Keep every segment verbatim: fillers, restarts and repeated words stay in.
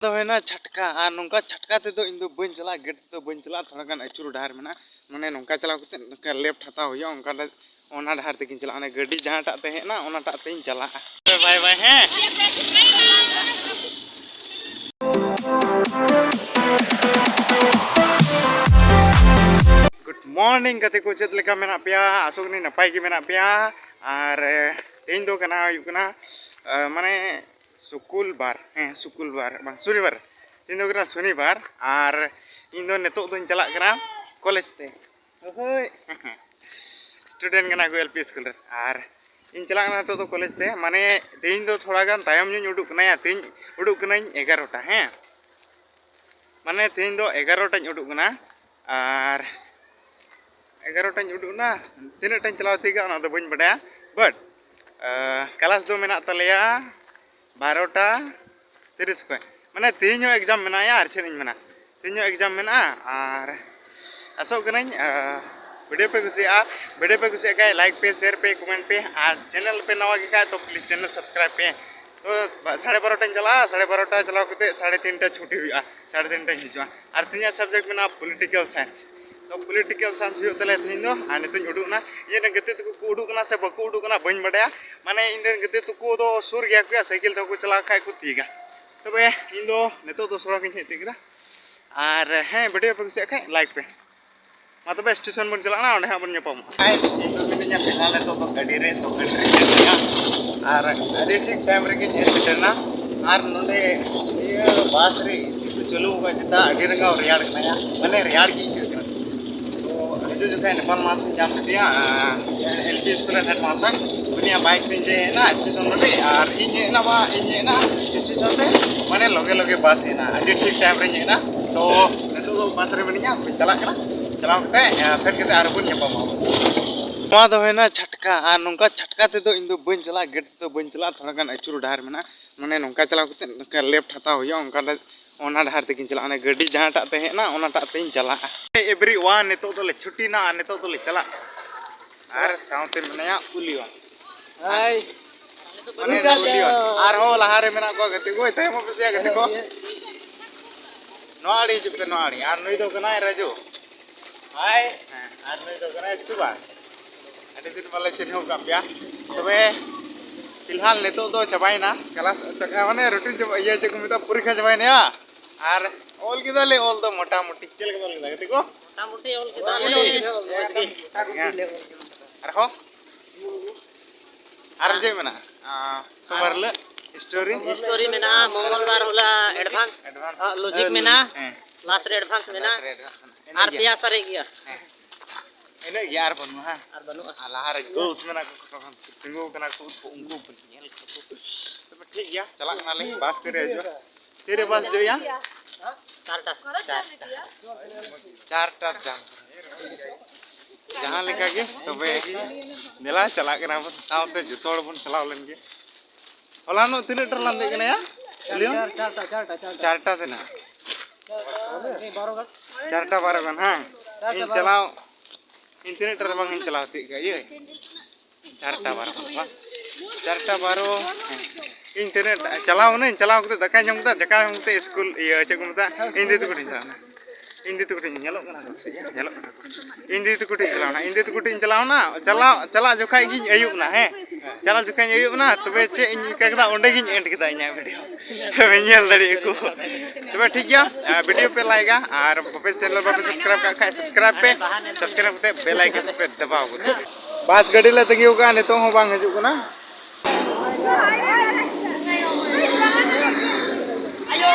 ᱫᱚ ᱦᱩᱭᱱᱟ ᱪᱷᱟᱴᱠᱟ, ᱟᱨ ᱱᱚᱝᱠᱟ ᱪᱷᱟᱴᱠᱟ ᱛᱮᱫᱚ ᱤᱧ ᱫᱚ ᱵᱟᱹᱧ ᱪᱟᱞᱟᱜᱼᱟ, ᱜᱟᱹᱰᱤ ᱛᱮᱫᱚ ᱵᱟᱹᱧ ᱪᱟᱞᱟᱜᱼᱟ, ᱛᱷᱚᱲᱟ ᱜᱟᱱ ᱟᱹᱪᱩᱨ ᱰᱟᱦᱟᱨ ᱢᱮᱱᱟᱜᱼᱟ, ᱢᱟᱱᱮ ᱱᱚᱝᱠᱟ ᱪᱟᱞᱟᱣ ᱠᱟᱛᱮ ᱱᱚᱝᱠᱟ left ᱦᱟᱛᱟᱣ ᱦᱩᱭᱩᱜᱼᱟ, ᱚᱱᱠᱟ ᱰᱟ-, ᱚᱱᱟ ᱰᱟᱦᱟᱨ ᱛᱮᱜᱤᱧ ᱪᱟᱞᱟᱜᱼᱟ᱾ ᱚᱱᱟ ᱜᱟᱹᱰᱤ ᱡᱟᱦᱟᱸᱴᱟᱜ ᱛᱮ ᱦᱮᱡ ᱮᱱᱟ, ᱚᱱᱟᱴᱟᱜ ᱛᱮᱧ ᱪᱟᱞᱟᱜᱼᱟ᱾ ᱵᱟᱭ ᱵᱟᱭ, ᱦᱮᱸ᱾ Good morning ᱜᱟᱛᱮ ᱠᱚ, ᱪᱮᱫ ᱞᱮᱠᱟ ᱢᱮᱱᱟᱜ ᱯᱮᱭᱟ? ᱟᱥᱚᱜ ᱠᱟᱹᱱᱟᱹᱧ ᱱᱟᱯᱟᱭ ᱜᱮ ᱢᱮᱱᱟᱜ ᱯᱮᱭᱟ᱾ ᱟᱨ, ᱮ, ᱛᱮᱦᱮᱧ ᱫᱚ ᱠᱟᱱᱟ ᱦᱩᱭᱩᱜ ᱠᱟᱱᱟ, ᱮ, ᱢᱟᱱᱮ ᱥᱩᱠᱩᱞ ᱵᱟᱨ, ᱦᱮᱸ, ᱥᱩᱠᱩᱞ ᱵᱟᱨ, ᱵᱟᱝ, ᱥᱚᱱᱤᱵᱟᱨ᱾ ᱛᱮᱦᱮᱧ ᱫᱚ ᱠᱟᱱᱟ ᱥᱚᱱᱤᱵᱟᱨ, ᱟᱨ ᱤᱧ ᱫᱚ ᱱᱤᱛᱚᱜ ᱫᱚᱧ ᱪᱟᱞᱟᱜ ᱠᱟᱱᱟ ᱠᱚᱞᱮᱡᱽ ᱛᱮ᱾ ᱦᱳᱭ᱾ Student ᱠᱟᱱᱟ ᱠᱚ L P ᱥᱠᱩᱞ ᱨᱮ, ᱟᱨ ᱤᱧ ᱪᱟᱞᱟᱜ ᱠᱟᱱᱟ ᱱᱤᱛᱚᱜ ᱫᱚ ᱠᱚᱞᱮᱡᱽ ᱛᱮ᱾ ᱢᱟᱱᱮ ᱛᱮᱦᱮᱧ ᱫᱚ ᱛᱷᱚᱲᱟ ᱜᱟᱱ ᱛᱟᱭᱚᱢ ᱧᱚᱜ ᱤᱧ ᱩᱰᱩᱠ ᱠᱟᱱᱟ, ᱭᱟ, ᱛᱮᱦᱮᱧ ᱩᱰᱩᱠ ᱠᱟᱹᱱᱟᱹᱧ ᱮᱜᱟᱨᱚᱴᱟ, ᱦᱮᱸ, ᱢᱟᱱᱮ ᱛᱮᱦᱮᱧ ᱫᱚ ᱮᱜᱟᱨᱚᱴᱟᱧ ᱩᱰᱩᱠ ᱠᱟᱱᱟ, ᱟᱨ ᱮᱜᱟᱨᱚᱴᱟᱧ ᱩᱰᱩᱠ ᱮᱱᱟ, ᱛᱤᱱᱟᱹᱜ ᱴᱟᱧ ᱪᱟᱞᱟᱣ ᱛᱤᱭᱳᱜᱟ ᱚᱱᱟ ᱫᱚ ᱵᱟᱹᱧ ᱵᱟᱰᱟᱭᱟ, but, ᱟᱸ, class ᱫᱚ ᱢᱮᱱᱟᱜ ᱛᱟᱞᱮᱭᱟ ᱵᱟᱨᱚᱴᱟ ᱛᱤᱨᱤᱥ ᱠᱷᱚᱱ, ᱢᱟᱱᱮ ᱛᱮᱦᱮᱧ ᱦᱚᱸ exam ᱢᱮᱱᱟᱜᱼᱟ, ᱟᱨ ᱪᱮᱫ ᱤᱧ ᱢᱮᱱᱟ, ᱛᱮᱦᱮᱧ ᱦᱚᱸ exam ᱢᱮᱱᱟᱜᱼᱟ᱾ ᱟᱨ ᱟᱥᱚᱜ ᱠᱟᱹᱱᱟᱹᱧ, ᱟᱸ, video ᱯᱮ ᱠᱩᱥᱤᱭᱟᱜᱼᱟ, video ᱯᱮ ᱠᱩᱥᱤᱭᱟᱜ ᱠᱷᱟᱡ like ᱯᱮ, share ᱯᱮ, comment ᱯᱮ, ᱟᱨ channel ᱯᱮ ᱱᱟᱣᱟ ᱜᱮ ᱠᱷᱟᱡ ᱛᱚ please channel subscribe ᱯᱮ᱾ ᱛᱚ ᱵᱟ-, ᱥᱟᱲᱮ ᱵᱟᱨᱚᱴᱟᱧ ᱪᱟᱞᱟᱜᱼᱟ, ᱥᱟᱲᱮ ᱵᱟᱨᱚᱴᱟ ᱪᱟᱞᱟᱣ ᱠᱟᱛᱮ ᱥᱟᱲᱮ ᱛᱤᱱᱴᱟ ᱪᱷᱩᱴᱤ ᱦᱩᱭᱩᱜᱼᱟ, ᱥᱟᱲᱮ ᱛᱤᱱᱴᱟᱧ ᱦᱤᱡᱩᱜᱼᱟ᱾ ᱟᱨ ᱛᱮᱦᱮᱧᱟᱜ subject ᱢᱮᱱᱟᱜᱼᱟ political science᱾ ᱛᱚ political science ᱦᱩᱭᱩᱜ ᱛᱟᱞᱮᱭᱟ ᱛᱮᱦᱮᱧ ᱫᱚ᱾ ᱟᱨ ᱱᱤᱛᱚᱜ ᱤᱧ ᱩᱰᱩᱠ ᱮᱱᱟ, ᱤᱧ ᱨᱮᱱ ᱜᱟᱛᱮ ᱛᱟᱠᱚ ᱠᱚ ᱩᱰᱩᱠ ᱮᱱᱟ ᱥᱮ ᱵᱟᱠᱚ ᱩᱰᱩᱠ ᱮᱱᱟ ᱵᱟᱹᱧ ᱵᱟᱰᱟᱭᱟ, ᱢᱟᱱᱮ ᱤᱧ ᱨᱮᱱ ᱜᱟᱛᱮ ᱛᱟᱠᱚ ᱫᱚ ᱥᱩᱨ ᱜᱮᱭᱟ ᱠᱚ, ᱥᱟᱭᱠᱮᱞ ᱛᱮᱦᱚᱸ ᱠᱚ ᱪᱟᱞᱟᱣ ᱠᱷᱟᱡ ᱠᱚ ᱛᱤᱭᱳᱜᱟ᱾ ᱛᱚᱵᱮ ᱤᱧ ᱫᱚ ᱱᱤᱛᱚᱜ ᱫᱚ ᱥᱚᱲᱚᱠ ᱤᱧ ᱦᱮᱡ ᱛᱤᱭᱳᱜ ᱠᱮᱫᱟ᱾ ᱟᱨ ᱦᱮᱸ, video ᱯᱮ ᱠᱩᱥᱤᱭᱟᱜ ᱠᱷᱟᱡ like ᱯᱮ᱾ ᱢᱟ ᱛᱚᱵᱮ station ᱵᱚᱱ ᱪᱟᱞᱟᱜ ᱠᱟᱱᱟ, ᱚᱸᱰᱮ ᱦᱟᱸᱜ ᱵᱚᱱ ᱧᱟᱯᱟᱢᱚᱜᱼᱟ᱾ Guys, ᱤᱧ ᱫᱚ ᱢᱤᱱᱟᱹᱧᱟ ᱯᱷᱤᱞᱦᱟᱞ ᱱᱤᱛᱚᱜ ᱫᱚ ᱜᱟᱹᱰᱤ ᱨᱮ, ᱛᱚ ᱜᱟᱹᱰᱤ ᱨᱮ ᱢᱤᱱᱟᱹᱧᱟ᱾ ᱟᱨ ᱟᱹᱰᱤ ᱴᱷᱤᱠ time ᱨᱮᱜᱮᱧ ᱦᱮᱡ ᱥᱮᱴᱮᱨ ᱮᱱᱟ᱾ ᱟᱨ ᱱᱚᱰᱮ ᱱᱤᱭᱟᱹ bus ᱨᱮ AC ᱠᱚ ᱪᱟᱹᱞᱩ ᱟᱠᱟᱫ, ᱪᱮᱫᱟᱜ ᱟᱹᱰᱤ ᱨᱟᱸᱜᱟᱣ ᱨᱮᱭᱟᱲ ᱠᱟᱱᱟ, ᱢᱟᱱᱮ ᱨᱮᱭᱟᱲ ᱜᱮ ᱟᱹᱭᱠᱟᱹᱜ ᱠᱟᱱᱟ᱾ ᱛᱚ ᱦᱤᱡᱩᱜ ᱡᱚᱠᱷᱟᱡ ᱱᱮᱯᱟᱞ ᱢᱟᱥᱤᱧ ᱧᱟᱢ ᱠᱮᱫᱮᱭᱟ, ᱟᱨ L P ᱥᱠᱩᱞ ᱨᱮᱱ head master, ᱩᱱᱤᱭᱟᱜ bike ᱛᱤᱧ ᱫᱮᱡ ᱮᱱᱟ station ᱫᱷᱟᱹᱵᱤᱡ, ᱟᱨ ᱤᱧ ᱦᱮᱡ ᱮᱱᱟ, ᱵᱟ, ᱤᱧ ᱦᱮᱡ ᱮᱱᱟ station ᱨᱮ, ᱢᱟᱱᱮ ᱞᱚᱜᱮ ᱞᱚᱜᱮ bus ᱦᱮᱡ ᱮᱱᱟ, ᱟᱹᱰᱤ ᱴᱷᱤᱠ time ᱨᱮᱧ ᱦᱮᱡ ᱮᱱᱟ᱾ ᱛᱚ ᱱᱤᱛᱚᱜ ᱫᱚ bus ᱨᱮ ᱢᱤᱱᱟᱹᱧᱟ, ᱪᱟᱞᱟᱜ ᱠᱟᱱᱟ, ᱪᱟᱞᱟᱣ ᱠᱟᱛᱮ, ᱟ, ᱯᱷᱮᱰ ᱠᱟᱛᱮ ᱟᱨᱦᱚᱸ ᱵᱚᱱ ᱧᱟᱯᱟᱢᱟ᱾ ᱱᱚᱣᱟ ᱫᱚ ᱦᱩᱭᱱᱟ ᱪᱷᱟᱴᱠᱟ, ᱟᱨ ᱱᱚᱝᱠᱟ ᱪᱷᱟᱴᱠᱟ ᱛᱮᱫᱚ ᱤᱧ ᱫᱚ ᱵᱟᱹᱧ ᱪᱟᱞᱟᱜᱼᱟ, ᱜᱟᱹᱰᱤ ᱛᱮᱫᱚ ᱵᱟᱹᱧ ᱪᱟᱞᱟᱜᱼᱟ, ᱛᱷᱚᱲᱟ ᱜᱟᱱ ᱟᱹᱪᱩᱨ ᱰᱟᱦᱟᱨ ᱢᱮᱱᱟᱜᱼᱟ, ᱢᱟᱱᱮ ᱱᱚᱝᱠᱟ ᱪᱟᱞᱟᱣ ᱠᱟᱛᱮ ᱱᱚᱝᱠᱟ left ᱦᱟᱛᱟᱣ ᱦᱩᱭᱩᱜᱼᱟ, ᱚᱱᱠᱟ ᱞᱮ ᱚᱱᱟ ᱰᱟᱦᱟᱨ ᱛᱮᱜᱤᱧ ᱪᱟᱞᱟᱜᱼᱟ, ᱚᱱᱟ ᱜᱟᱹᱰᱤ ᱡᱟᱦᱟᱸᱴᱟᱜ ᱛᱮ ᱦᱮᱡ ᱮᱱᱟ, ᱚᱱᱟᱴᱟᱜ ᱛᱮᱧ ᱪᱟᱞᱟᱜᱼᱟ᱾ Everyone, ᱱᱤᱛᱚᱜ ᱫᱚᱞᱮ ᱪᱷᱩᱴᱤᱱᱟ ᱟᱨ ᱱᱤᱛᱚᱜ ᱫᱚᱞᱮ ᱪᱟᱞᱟᱜ ᱠᱟᱱᱟ᱾ ᱟᱨ ᱥᱟᱶᱛᱮ ᱢᱮᱱᱟᱭᱟ ᱩᱞᱤᱭᱚᱱ᱾ ᱦᱟᱭ᱾ ᱢᱟᱱᱮ ᱱᱟᱯᱳᱞᱤᱭᱚᱱ᱾ ᱟᱨᱦᱚᱸ ᱞᱟᱦᱟᱨᱮ ᱢᱮᱱᱟᱜ ᱠᱚᱣᱟ ᱜᱟᱛᱮ ᱠᱚ, ᱛᱟᱭᱚᱢᱚᱜ ᱯᱮᱥᱮᱭᱟ ᱜᱟᱛᱮ ᱠᱚ᱾ ᱱᱚᱣᱟ ᱟᱲᱮ ᱦᱤᱡᱩᱜ ᱯᱮ, ᱱᱚᱣᱟ ᱟᱲᱮ᱾ ᱟᱨ ᱱᱩᱭ ᱫᱚ ᱠᱟᱱᱟᱭ ᱨᱟᱡᱩ᱾ ᱦᱟᱭ᱾ ᱦᱮᱸ, ᱟᱨ ᱱᱩᱭ ᱫᱚ ᱠᱟᱱᱟᱭ ᱥᱩᱵᱷᱟᱥ᱾ ᱟᱹᱰᱤ ᱫᱤᱱ ᱵᱟᱞᱮ ᱪᱤᱱᱦᱟᱹᱣ ᱠᱟᱜ ᱯᱮᱭᱟ᱾ ᱛᱚᱵᱮ ᱯᱷᱤᱞᱦᱟᱞ ᱱᱤᱛᱚᱜ ᱫᱚ ᱪᱟᱵᱟᱭᱮᱱᱟ ᱠᱞᱟᱥ, ᱪᱟᱵᱟ-, ᱢᱟᱱᱮ ᱨᱩᱴᱤᱱ ᱪᱟᱵᱟ, ᱤᱭᱟᱹ ᱪᱮᱫ ᱠᱚ ᱢᱮᱛᱟᱜᱼᱟ, ᱯᱚᱨᱤᱠᱠᱷᱟ ᱪᱟᱵᱟᱭᱮᱱᱟ᱾ ᱟᱨ ᱚᱞ ᱠᱮᱫᱟᱞᱮ ᱚᱞ ᱫᱚ ᱢᱚᱴᱟᱢᱩᱴᱤ᱾ ᱪᱮᱫ ᱞᱮᱠᱟ ᱯᱮ ᱚᱞ ᱠᱮᱫᱟ ᱜᱟᱛᱮ ᱠᱚ? ᱢᱚᱴᱟᱢᱩᱴᱤ ᱚᱞ ᱠᱮᱫᱟᱞᱮ ᱢᱚᱡᱽ ᱜᱮ᱾ ᱦᱮᱸ᱾ ᱟᱨᱦᱚᱸ? ᱟᱨ ᱪᱮᱫ ᱢᱮᱱᱟᱜᱼᱟ? ᱟᱸ, ᱥᱳᱢᱵᱟᱨ ᱦᱤᱞᱳᱜ ᱦᱤᱥᱴᱳᱨᱤ? ᱦᱤᱥᱴᱳᱨᱤ ᱢᱮᱱᱟᱜᱼᱟ, ᱢᱚᱝᱜᱚᱞ ᱵᱟᱨ ᱦᱤᱞᱳᱜ ᱮᱰᱵᱷᱟᱱᱥ᱾ ᱮᱰᱵᱷᱟᱱᱥ᱾ ᱟᱨ ᱞᱚᱡᱤᱠ ᱢᱮᱱᱟᱜᱼᱟ᱾ ᱦᱮᱸ᱾ ᱞᱟᱥᱴ ᱨᱮ ᱮᱰᱵᱷᱟᱱᱥ ᱢᱮᱱᱟᱜᱼᱟ᱾ ᱞᱟᱥᱴ ᱨᱮ ᱮᱰᱵᱷᱟᱱᱥ ᱢᱮᱱᱟᱜᱼᱟ᱾ ᱟᱨ ᱤᱱᱟᱹᱜ ᱜᱮ᱾ ᱯᱮᱭᱟ ᱥᱟᱨᱮᱡ ᱜᱮᱭᱟ᱾ ᱦᱮᱸ᱾ ᱤᱱᱟᱹᱜ ᱜᱮ, ᱟᱨ ᱵᱟᱹᱱᱩᱜᱼᱟ, ᱦᱮᱸ? ᱟᱨ ᱵᱟᱹᱱᱩᱜᱼᱟ᱾ ᱟᱨ ᱞᱟᱦᱟᱨᱮ ᱜᱳᱞᱥ ᱢᱮᱱᱟᱜ ᱠᱚ, ᱛᱤᱸᱜᱩ ᱠᱟᱱᱟ ᱠᱚ, ᱩᱱᱠᱩ, ᱩᱱᱠᱩ ᱧᱮᱞ ᱠᱚ᱾ ᱛᱚᱵᱮ ᱴᱷᱤᱠ ᱜᱮᱭᱟ, ᱪᱟᱞᱟᱜ ᱠᱟᱱᱟᱞᱤᱧ, ᱵᱟᱥ ᱛᱤᱨᱮ ᱦᱤᱡᱩᱜᱼᱟ? ᱛᱤᱨᱮ ᱵᱟᱥ ᱡᱚᱭᱟ? ᱪᱟᱨᱴᱟ᱾ ᱪᱟᱨᱴᱟ᱾ ᱪᱟᱨᱴᱟ ᱡᱟᱢ᱾ ᱡᱟᱦᱟᱸ ᱞᱮᱠᱟ ᱜᱮ, ᱛᱚᱵᱮ ᱫᱮᱞᱟ ᱪᱟᱞᱟᱜ ᱠᱟᱱᱟ ᱵᱚᱱ, ᱥᱟᱶᱛᱮ ᱡᱚᱛᱚ ᱦᱚᱲ ᱵᱚᱱ ᱪᱟᱞᱟᱣ ᱞᱮᱱ ᱜᱮ᱾ ᱦᱚᱞᱟᱱᱚᱜ ᱛᱤᱱᱟᱹᱜ ᱴᱟ ᱞᱟᱝ ᱫᱮᱡ ᱠᱟᱱᱟ ᱭᱟ? ᱞᱤᱭᱚᱱ? ᱪᱟᱨᱴᱟ, ᱪᱟᱨᱴᱟ, ᱪᱟᱨᱴᱟ᱾ ᱪᱟᱨᱴᱟ ᱛᱤᱱᱟᱹᱜ? ᱪᱟᱨᱴᱟ ᱵᱟᱨᱚ ᱜᱟᱱ᱾ ᱪᱟᱨᱴᱟ ᱵᱟᱨᱚ ᱜᱟᱱ, ᱦᱮᱸ? ᱪᱟᱨᱴᱟ ᱤᱧ ᱵᱟᱨᱚ᱾ ᱪᱟᱞᱟᱣ, ᱤᱧ ᱛᱤᱱᱟᱹᱜ ᱴᱟ ᱨᱮ ᱵᱟᱝ ᱤᱧ ᱪᱟᱞᱟᱣ ᱛᱤᱭᱳᱜ ᱠᱟᱜ, ᱤᱭᱟᱹ? ᱪᱟᱨᱴᱟ ᱵᱟᱨᱚ ᱠᱷᱚᱱ ᱵᱟᱝ? ᱪᱟᱨᱴᱟ ᱵᱟᱨᱚ, ᱦᱮᱸ᱾ ᱤᱧ ᱛᱤᱱᱟᱹᱜ ᱴᱟ ᱪᱟᱞᱟᱣ ᱱᱟᱹᱧ, ᱪᱟᱞᱟᱣ ᱠᱟᱛᱮ ᱫᱟᱠᱟᱧ ᱡᱚᱢ ᱠᱮᱫᱟ, ᱫᱟᱠᱟ ᱡᱚᱢ ᱠᱟᱛᱮ ᱥᱠᱩᱞ, ᱤᱭᱟᱹ, ᱪᱮᱫ ᱠᱚ ᱢᱮᱛᱟᱜᱼᱟ? ᱤᱧ ᱫᱤᱫᱤ ᱛᱟᱠᱚ ᱴᱷᱮᱱ ᱪᱟᱞᱟᱣ ᱱᱟ᱾ ᱤᱧ ᱫᱤᱫᱤ ᱛᱟᱠᱚ ᱴᱷᱮᱱ ᱧᱮᱞᱚᱜ ᱠᱟᱱᱟ ᱠᱚ ᱥᱮ? ᱧᱮᱞᱚᱜ ᱠᱟᱱᱟ ᱠᱚ᱾ ᱤᱧ ᱫᱤᱫᱤ ᱛᱟᱠᱚ ᱴᱷᱮᱱ ᱪᱟᱞᱟᱣ ᱱᱟ, ᱪᱟᱞᱟᱣ, ᱪᱟᱞᱟᱜ ᱡᱚᱠᱷᱟᱡ ᱜᱤᱧ ᱟᱹᱭᱩᱵ ᱱᱟ, ᱦᱮᱸ᱾ ᱪᱟᱞᱟᱜ ᱡᱚᱠᱷᱟᱡ ᱤᱧ ᱟᱹᱭᱩᱵ ᱱᱟ, ᱛᱚᱵᱮ ᱪᱮᱫ ᱤᱧ ᱪᱤᱠᱟᱹ ᱠᱮᱫᱟ, ᱚᱸᱰᱮ ᱜᱤᱧ end ᱠᱮᱫᱟ ᱤᱧᱟᱹᱜ video᱾ ᱛᱚᱵᱮ ᱧᱮᱞ ᱫᱟᱲᱮᱭᱟᱜᱼᱟ ᱠᱚ᱾ ᱛᱚᱵᱮ ᱴᱷᱤᱠ ᱜᱮᱭᱟ, ᱟᱨ ᱵᱟᱯᱮ channel ᱵᱟᱯᱮ subscribe ᱠᱟᱜ ᱠᱷᱟᱡ subscribe ᱯᱮ, subscribe ᱠᱟᱛᱮ bell icon ᱯᱮ ᱫᱟᱵᱟᱣ ᱜᱚᱫᱟ᱾ ᱵᱟᱥ ᱜᱟᱹᱰᱤ ᱞᱮ ᱛᱟᱺᱜᱤ ᱟᱠᱟᱫᱼᱟ, ᱱᱤᱛᱚᱜ ᱦᱚᱸ ᱵᱟᱝ ᱦᱤᱡᱩᱜ ᱠᱟᱱᱟ᱾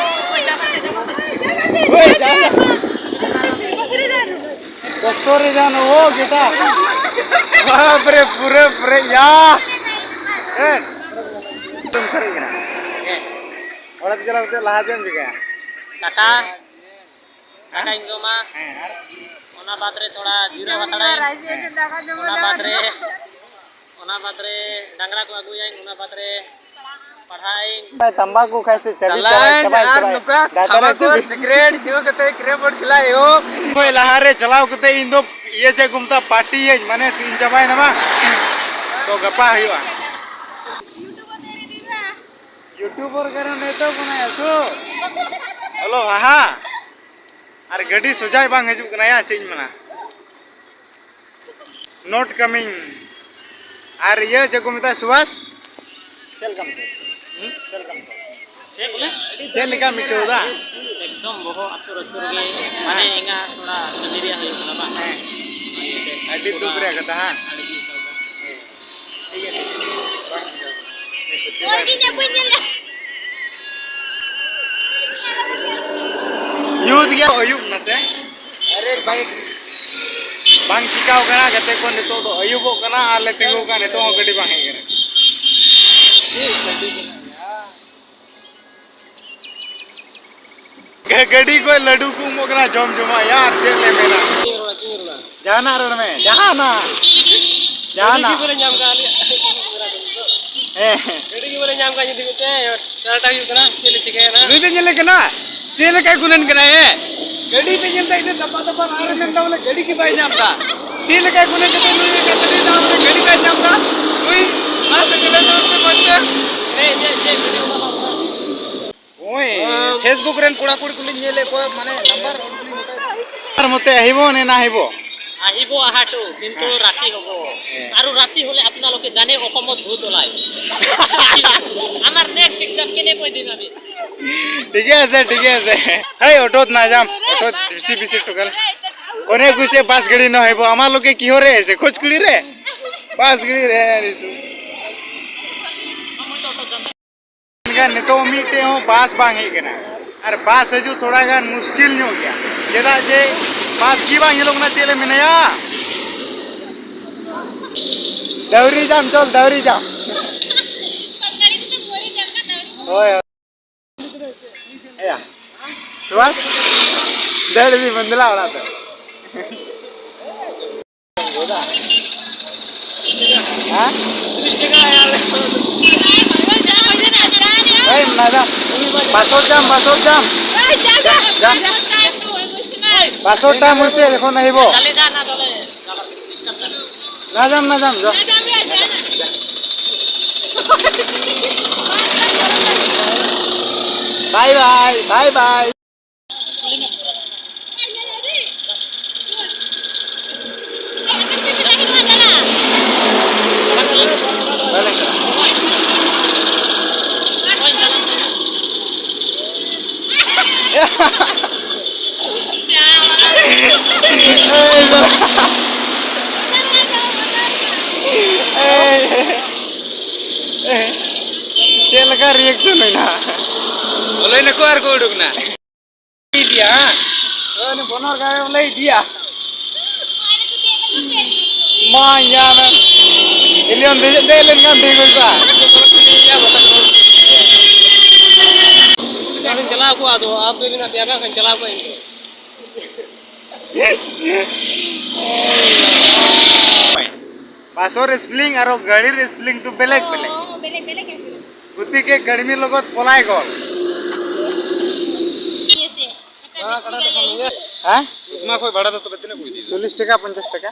ᱠᱚᱥᱴᱚ ᱨᱮ ᱡᱟᱱ ᱳ ᱵᱮᱴᱟ᱾ ᱵᱟᱯ ᱨᱮ, ᱯᱩᱨᱟᱹ ᱯᱮᱨᱮᱡ ᱭᱟ᱾ ᱮ, ᱮᱠᱫᱚᱢ ᱥᱟᱹᱨᱤ ᱠᱟᱱᱟ᱾ ᱚᱲᱟᱜ ᱪᱟᱞᱟᱣ ᱠᱟᱛᱮ ᱞᱟᱦᱟ ᱪᱮᱫ ᱮᱢ ᱪᱤᱠᱟᱹᱭᱟ? ᱫᱟᱠᱟ, ᱫᱟᱠᱟᱧ ᱡᱚᱢᱟ᱾ ᱦᱮᱸ, ᱟᱨ? ᱚᱱᱟ ᱵᱟᱫᱽ ᱨᱮ ᱛᱷᱚᱲᱟ ᱡᱤᱨᱟᱹᱣ ᱦᱟᱛᱟᱲᱟᱹᱧ᱾ ᱦᱮᱸ᱾ ᱚᱱᱟ ᱵᱟᱫᱽ ᱨᱮ, ᱚᱱᱟ ᱵᱟᱫᱽ ᱨᱮ ᱰᱟᱝᱨᱟ ᱠᱚ ᱟᱹᱜᱩᱭᱟᱹᱧ, ᱚᱱᱟ ᱵᱟᱫᱽ ᱨᱮ ᱯᱟᱲᱦᱟᱜ ᱟᱹᱧ᱾ ᱛᱟᱢᱵᱟᱠᱩ ᱠᱷᱟᱭ ᱥᱮ ᱪᱟᱵᱤ ᱪᱟᱞᱟᱜ ᱪᱟᱵᱟᱭ ᱟᱹᱧ ᱪᱟᱵᱟᱭ ᱟᱨ ᱪᱟᱵᱟᱭ᱾ ᱱᱚᱝᱠᱟ ᱫᱟᱫᱟ ᱨᱮ ᱛᱷᱟᱢᱟᱠᱩᱨ ᱪᱩᱵᱤ᱾ ᱥᱤᱜᱨᱮᱴ ᱧᱩ ᱠᱟᱛᱮ ᱠᱨᱮᱢ ᱵᱳᱨᱰ ᱠᱷᱮᱞᱟ ᱮᱦᱚᱵ᱾ ᱠᱷᱚᱡ ᱞᱟᱦᱟᱨᱮ ᱪᱟᱞᱟᱣ ᱠᱟᱛᱮ ᱤᱧ ᱫᱚ ᱤᱭᱟᱹ ᱪᱮᱫ ᱠᱚ ᱢᱮᱛᱟᱜᱼᱟ, ᱯᱟᱨᱴᱤᱭᱟᱹᱧ, ᱢᱟᱱᱮ ᱛᱤᱦᱤᱧ ᱪᱟᱵᱟᱭᱮᱱᱟ ᱵᱟᱝ? ᱛᱚ ᱜᱟᱯᱟ ᱦᱩᱭᱩᱜᱼᱟ᱾ YouTuber ᱠᱟᱱᱟ ᱱᱤᱛᱚᱜ ᱠᱟᱱᱟ ᱮᱥᱚ᱾ ᱦᱮᱞᱳ, ᱦᱟᱦᱟ᱾ ᱟᱨ ᱜᱟᱹᱰᱤ ᱥᱚᱡᱟᱭ ᱵᱟᱝ ᱦᱤᱡᱩᱜ ᱠᱟᱱᱟ ᱭᱟ, ᱪᱮᱫ ᱤᱧ ᱢᱮᱱᱟ? Not coming. ᱟᱨ ᱤᱭᱟᱹ ᱪᱮᱫ ᱠᱚ ᱢᱮᱛᱟᱜᱼᱟ, ᱥᱩᱵᱷᱟᱥ? ᱪᱮᱫ ᱞᱮᱠᱟᱢ ᱟᱹᱭᱠᱟᱹᱣ? ᱦᱩᱸ? ᱪᱮᱫ ᱞᱮᱠᱟᱢ ᱟᱹᱭᱠᱟᱹᱣ? ᱪᱮᱫ ᱞᱮᱠᱟᱢ ᱟᱹᱭᱠᱟᱹᱣ ᱫᱟ? ᱮᱠᱫᱚᱢ ᱵᱚᱦᱚᱜ ᱟᱹᱪᱩᱨ ᱟᱹᱪᱩᱨ ᱜᱮ, ᱢᱟᱱᱮ ᱦᱮᱸ᱾ ᱮᱸᱜᱟ ᱛᱷᱚᱲᱟ ᱠᱟᱹᱢᱤ ᱨᱮᱭᱟᱜ ᱦᱩᱭᱩᱜ ᱠᱟᱱᱟ ᱵᱟᱝ? ᱦᱮᱸ᱾ ᱦᱳᱭ, ᱟᱹᱰᱤ ᱫᱩᱠ ᱨᱮᱭᱟᱜ ᱠᱟᱛᱷᱟ, ᱦᱟᱝ? ᱟᱹᱰᱤ ᱫᱩᱠ ᱨᱮᱭᱟᱜ ᱠᱟᱛᱷᱟ᱾ ᱦᱮᱸ᱾ ᱴᱷᱤᱠ ᱜᱮᱭᱟ, ᱴᱷᱤᱠ ᱜᱮᱭᱟ᱾ ᱵᱟᱝ ᱪᱤᱠᱟᱹᱣ ᱠᱟᱱᱟ᱾ ᱦᱚᱲ ᱜᱮ ᱤᱧᱟᱹᱜ ᱵᱟᱹᱧ ᱧᱮᱞ ᱧᱟᱢ᱾ ᱧᱩᱛ ᱜᱮᱭᱟ, ᱟᱹᱭᱩᱵ ᱱᱟᱥᱮ᱾ ᱟᱨᱮ ᱵᱷᱟᱭ᱾ ᱵᱟᱝ ᱪᱤᱠᱟᱣ ᱠᱟᱱᱟ ᱜᱟᱛᱮ ᱠᱚ, ᱱᱤᱛᱚᱜ ᱫᱚ ᱟᱹᱭᱩᱵᱚᱜ ᱠᱟᱱᱟ ᱟᱨ ᱞᱮ ᱛᱤᱸᱜᱩ ᱠᱟᱱᱟ, ᱱᱤᱛᱚᱜ ᱦᱚᱸ ᱜᱟᱹᱰᱤ ᱵᱟᱝ ᱦᱮᱡ ᱠᱟᱱᱟ᱾ ᱪᱮᱫ ᱜᱟᱹᱰᱤ ᱠᱟᱱᱟ ᱭᱟ? ᱜᱟᱹ-, ᱜᱟᱹᱰᱤ ᱠᱷᱚᱡ ᱞᱟᱹᱰᱩ ᱠᱚ ᱮᱢᱚᱜ ᱠᱟᱱᱟ, ᱡᱚᱢ ᱡᱚᱢᱟᱜ ᱭᱟ, ᱟᱨ ᱪᱮᱫ ᱞᱮ ᱢᱮᱱᱟ? ᱪᱮᱫ ᱨᱚᱲ, ᱪᱮᱫ ᱨᱚᱲ? ᱡᱟᱦᱟᱱᱟᱜ ᱨᱚᱲ ᱢᱮ, ᱡᱟᱦᱟᱱᱟᱜ᱾ ᱜᱟᱹᱰᱤ ᱜᱮ ᱡᱟᱦᱟᱱᱟᱜ᱾ ᱵᱚᱞᱮ ᱧᱟᱢ ᱠᱟᱜ ᱞᱮᱭᱟ᱾ ᱦᱮᱸ᱾ ᱜᱟᱹᱰᱤ ᱜᱮ ᱵᱚᱞᱮ ᱧᱟᱢ ᱠᱟᱜ ᱡᱩᱫᱤ ᱢᱤᱫᱴᱮᱡ ᱪᱟᱞᱟᱴᱟ ᱦᱩᱭᱩᱜ ᱠᱟᱱᱟ, ᱪᱮᱫ ᱞᱮ ᱪᱤᱠᱟᱹᱭᱟ ᱱᱟᱦᱟᱜ? ᱱᱩᱭ ᱫᱚ ᱧᱮᱞᱮ ᱠᱟᱱᱟ, ᱪᱮᱫ ᱞᱮᱠᱟᱭ ᱜᱩᱱᱟᱹᱱ ᱠᱟᱱᱟ ᱮ? ᱜᱟᱹᱰᱤ ᱯᱮ ᱧᱮᱞ ᱫᱟ, ᱤᱱᱟᱹ ᱫᱟᱯᱟ ᱫᱟᱯᱟ ᱟᱨ ᱢᱮᱱ ᱫᱟ ᱵᱚᱞᱮ ᱜᱟᱹᱰᱤ ᱜᱮ ᱵᱟᱭ ᱧᱟᱢ ᱫᱟ᱾ ᱪᱮᱫ ᱞᱮᱠᱟᱭ ᱜᱩᱱᱟᱹᱱ ᱠᱟᱛᱮ ᱱᱩᱭ ᱜᱟᱹᱰᱤ ᱫᱟᱢ ᱨᱮ ᱜᱟᱹᱰᱤ ᱵᱟᱭ ᱧᱟᱢ ᱫᱟ? ᱱᱩᱭ ᱢᱟ ᱥᱮ ᱜᱟᱹᱰᱤ ᱫᱟᱢ ᱨᱮ ᱢᱚᱡᱽ ᱛᱮ᱾ ᱮ, ᱪᱮᱫ, ᱪᱮᱫ ᱜᱟᱹᱰᱤ ᱵᱟᱞᱟ ᱠᱟᱱᱟ? ᱱᱚᱜᱼᱚᱭ Facebook ᱨᱮᱱ ᱠᱚᱲᱟ ᱠᱩᱲᱤ ᱠᱚᱞᱤᱧ ᱧᱮᱞᱮᱫ ᱠᱚᱣᱟ, ᱢᱟᱱᱮ ᱱᱟᱢᱵᱟᱨ ᱟᱨ ᱢᱚᱛᱮ আহিব নে নাহিব? আহিব আহাটো, কিন্তু হ্যাঁ। ৰাতি হ'ব। হ্যাঁ। আৰু ৰাতি হ'লে আপোনালোকে জানে অসমত ভূত ওলাই। আমাৰ নেক্সট এক্সাম কেনেকৈ দিম আমি? ঠিকে আছে, ঠিকে আছে। হেই, অটোত নাযাম, অটোত বেছি বেছি টকা। কোনে কৈছে বাছ গাড়ী নাহিব? আমাৰ লোকে কিহৰে আহিছে? খোজকুলিৰে? বাছ গাড়ীৰে আহিছো। ᱢᱮᱱᱠᱷᱟᱱ ᱱᱤᱛᱚᱜ ᱢᱤᱫᱴᱮᱡ ᱦᱚᱸ ᱵᱟᱥ ᱵᱟᱝ ᱦᱮᱡ ᱠᱟᱱᱟ᱾ ᱟᱨ ᱵᱟᱥ ᱦᱤᱡᱩᱜ ᱛᱷᱚᱲᱟ ᱜᱟᱱ ᱢᱩᱥᱠᱤᱞ ᱧᱚᱜ ᱜᱮᱭᱟ, ᱪᱮᱫᱟᱜ ᱡᱮ ᱵᱟᱥ ᱜᱮ ᱵᱟᱝ ᱧᱮᱞᱚᱜ ᱠᱟᱱᱟ᱾ ᱪᱮᱫ ᱞᱮ ᱢᱮᱱᱟᱭᱟ? ᱫᱟᱣᱨᱤ ᱡᱟᱢ, ᱪᱚᱞ, ᱫᱟᱣᱨᱤ ᱡᱟᱢ᱾ ᱦᱳᱭ, ᱦᱳᱭ᱾ ᱮᱭᱟ, ᱥᱩᱵᱷᱟᱥ, ᱫᱟᱹᱲ ᱤᱫᱤ ᱵᱚᱱ ᱫᱮᱞᱟ ᱚᱲᱟᱜ ᱛᱮ᱾ ᱦᱮᱸ? ᱮᱭ, ᱢᱮᱰᱟᱢ, ᱵᱟᱥᱚᱨ ᱡᱟᱢ, ᱵᱟᱥᱚᱨ ᱡᱟᱢ᱾ ᱡᱟ, ᱡᱟ᱾ ᱵᱟᱥᱚᱨ ᱡᱟᱢ ᱦᱩᱭᱥᱮ, ᱮᱠᱷᱚᱱ আহিব। না যাম, না যাম, যা। না যাম, না যাম। Bye bye, bye bye. ᱪᱮᱫ ᱞᱮᱠᱟ reaction ᱦᱩᱭᱱᱟ? ᱵᱚᱞᱚᱭ ᱱᱟᱠᱚ ᱟᱨ ᱠᱚ ᱩᱰᱩᱠ ᱱᱟ᱾ ᱤᱫᱤᱭᱟ, ᱦᱟᱸ? ᱩᱱᱤ ᱵᱚᱱᱚᱨ ᱜᱟᱲ ᱵᱚᱞᱮ ᱤᱫᱤᱭᱟ᱾ ᱢᱟ ᱧᱟᱢᱮᱢ᱾ ᱮᱞᱤᱭᱚᱱ ᱫᱮᱡ, ᱫᱮᱡ ᱞᱮᱱᱠᱷᱟᱱ ᱴᱷᱤᱠ ᱦᱩᱭ ᱠᱚᱜᱼᱟ᱾ ᱪᱟᱞᱟᱣ ᱠᱚᱜᱼᱟ, ᱟᱫᱚ ᱟᱯᱮ ᱢᱮᱱᱟᱜ ᱯᱮᱭᱟ, ᱵᱟᱝᱠᱷᱟᱱ ᱪᱟᱞᱟᱣ ᱠᱚᱜᱼᱟ ᱤᱧ ᱫᱚ᱾ ᱵᱟᱥᱚᱨ spelling ᱟᱨ ᱜᱟᱹᱰᱤ spelling ᱫᱚ ᱵᱮᱞᱮᱠ ᱵᱮᱞᱮᱠ᱾ ᱚ, ᱵᱮᱞᱮᱠ ᱵᱮᱞᱮᱠ ᱜᱮ᱾ ᱜᱚᱛᱤᱠᱮ ᱠᱟᱹᱲᱢᱤ ᱞᱚᱜᱚᱛ ᱯᱚᱞᱟᱭ ᱜᱚᱞ᱾ ᱦᱮᱸ? ᱚᱱᱟ ᱠᱷᱚᱡ ᱵᱷᱟᱲᱟ ᱫᱚ ᱛᱚᱵᱮ ᱛᱤᱱᱟᱹᱜ ᱠᱚ ᱤᱫᱤᱭᱮᱫᱟ? ᱪᱚᱞᱞᱤᱥ ᱴᱟᱠᱟ, ᱯᱚᱧᱪᱟᱥ ᱴᱟᱠᱟ᱾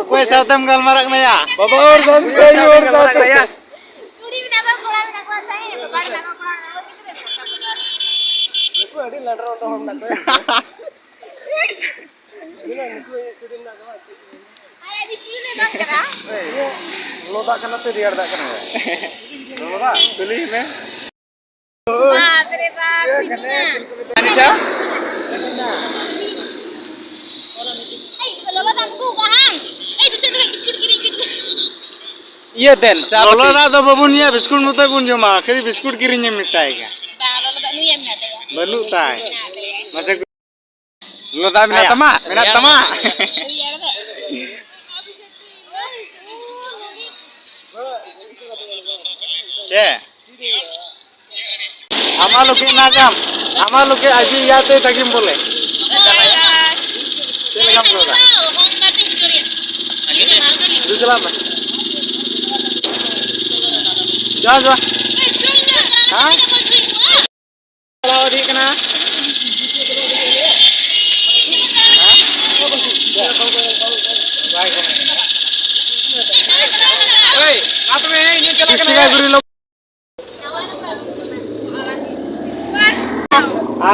ᱚᱠᱚᱭ ᱥᱟᱶᱛᱮᱢ ᱜᱟᱞᱢᱟᱨᱟᱜ ᱠᱟᱱᱟ ᱭᱟ? ᱵᱟᱵᱟ ᱦᱚᱲ ᱥᱟᱶᱛᱮ᱾ ᱠᱩᱲᱤ ᱢᱮᱱᱟᱜ ᱠᱚᱣᱟ, ᱠᱚᱲᱟ ᱢᱮᱱᱟᱜ ᱠᱚᱣᱟ, ᱥᱟᱦᱮᱵ, ᱵᱟᱵᱟ ᱢᱮᱱᱟᱜ ᱠᱚᱣᱟ, ᱠᱚᱲᱟ ᱢᱮᱱᱟᱜ ᱠᱚᱣᱟ, ᱜᱤᱫᱽᱨᱟᱹ ᱢᱮᱱᱟᱜ ᱠᱚᱣᱟ᱾ ᱱᱩᱠᱩ ᱟᱹᱰᱤ ᱞᱟᱸᱰᱟ ᱞᱟᱸᱰᱟ ᱦᱚᱲ ᱢᱮᱱᱟᱜ ᱠᱚᱣᱟ᱾ ᱱᱩᱠᱩ student ᱢᱮᱱᱟᱜ ᱠᱚᱣᱟ᱾ ᱟᱨ ᱟᱹᱰᱤ student ᱮ ᱵᱟᱝ ᱠᱟᱱᱟ᱾ ᱞᱚᱞᱚ ᱫᱟᱜ ᱠᱟᱱᱟ ᱥᱮ ᱨᱮᱭᱟᱲ ᱫᱟᱜ ᱠᱟᱱᱟ? ᱞᱚᱞᱚ ᱫᱟᱜ? ᱠᱩᱞᱤᱭᱮ ᱢᱮ᱾ ᱵᱟᱯ ᱨᱮ ᱵᱟᱯ, ᱥᱤᱵᱤᱞᱟ᱾ ᱟᱪᱪᱷᱟ᱾ ᱮᱭ, ᱞᱚᱞᱚ ᱫᱟᱜ ᱮᱢ ᱟᱹᱜᱩ ᱠᱟᱜᱼᱟ ᱦᱟᱝ? ᱮᱭ, ᱫᱩᱥᱨᱟ ᱫᱚ ᱵᱤᱥᱠᱩᱴ ᱠᱤᱨᱤᱧ ᱠᱮᱫ ᱢᱮ᱾ ᱤᱭᱟᱹ ᱫᱮᱱ, ᱪᱟ ᱞᱚᱞᱚ ᱯᱟᱹᱛᱤ᱾ ᱫᱟᱜ ᱫᱚ ᱵᱟᱵᱚᱱ ᱧᱩᱭᱟ, ᱵᱤᱥᱠᱩᱴ ᱢᱚᱛᱚᱡ ᱵᱚᱱ ᱡᱚᱢᱟ᱾ ᱠᱷᱟᱹᱞᱤ ᱵᱤᱥᱠᱩᱴ ᱠᱤᱨᱤᱧ ᱮᱢ ᱢᱮᱛᱟᱭ ᱠᱟᱱ᱾ ᱵᱟᱝ, ᱞᱚᱞᱚ ᱫᱟᱜ ᱧᱩᱭᱟ, ᱢᱮᱱᱟᱜ ᱛᱟᱭᱟ᱾ ᱵᱟᱹᱱᱩᱜ ᱛᱟᱭ᱾ ᱢᱮᱱᱟᱜ ᱛᱟᱭᱟ᱾ ᱢᱟᱥᱮ ᱞᱚᱞᱚ ᱫᱟᱜ ᱢᱮᱱᱟᱜ ᱟᱭᱟ, ᱛᱟᱢᱟ? ᱢᱮᱱᱟᱜ ᱛᱟᱢᱟ? ᱨᱮᱭᱟᱲ ᱫᱟᱜ᱾ ᱪᱮᱫ? ᱟᱢᱟ ᱞᱳᱠᱮ ᱱᱟᱜᱟᱢ, ᱟᱢᱟ ᱞᱳᱠᱮ ᱟᱡᱤ ᱭᱟᱛᱮ ᱛᱟᱜᱤᱢ ᱵᱚᱞᱮ᱾ ᱪᱮᱫ ᱞᱮᱠᱟᱢ ᱨᱚᱲᱟ? ᱫᱩ ᱪᱟᱞᱟᱜ ᱢᱮ᱾ ᱡᱚᱦᱟᱨ, ᱡᱚᱦᱟᱨ᱾ ᱦᱮᱸ? ᱪᱟᱞᱟᱣ ᱤᱫᱤᱜ ᱠᱟᱱᱟ᱾ ᱦᱳᱭ, ᱢᱟ ᱛᱚᱵᱮ, ᱤᱧ ᱪᱟᱞᱟᱜ ᱠᱟᱱᱟ᱾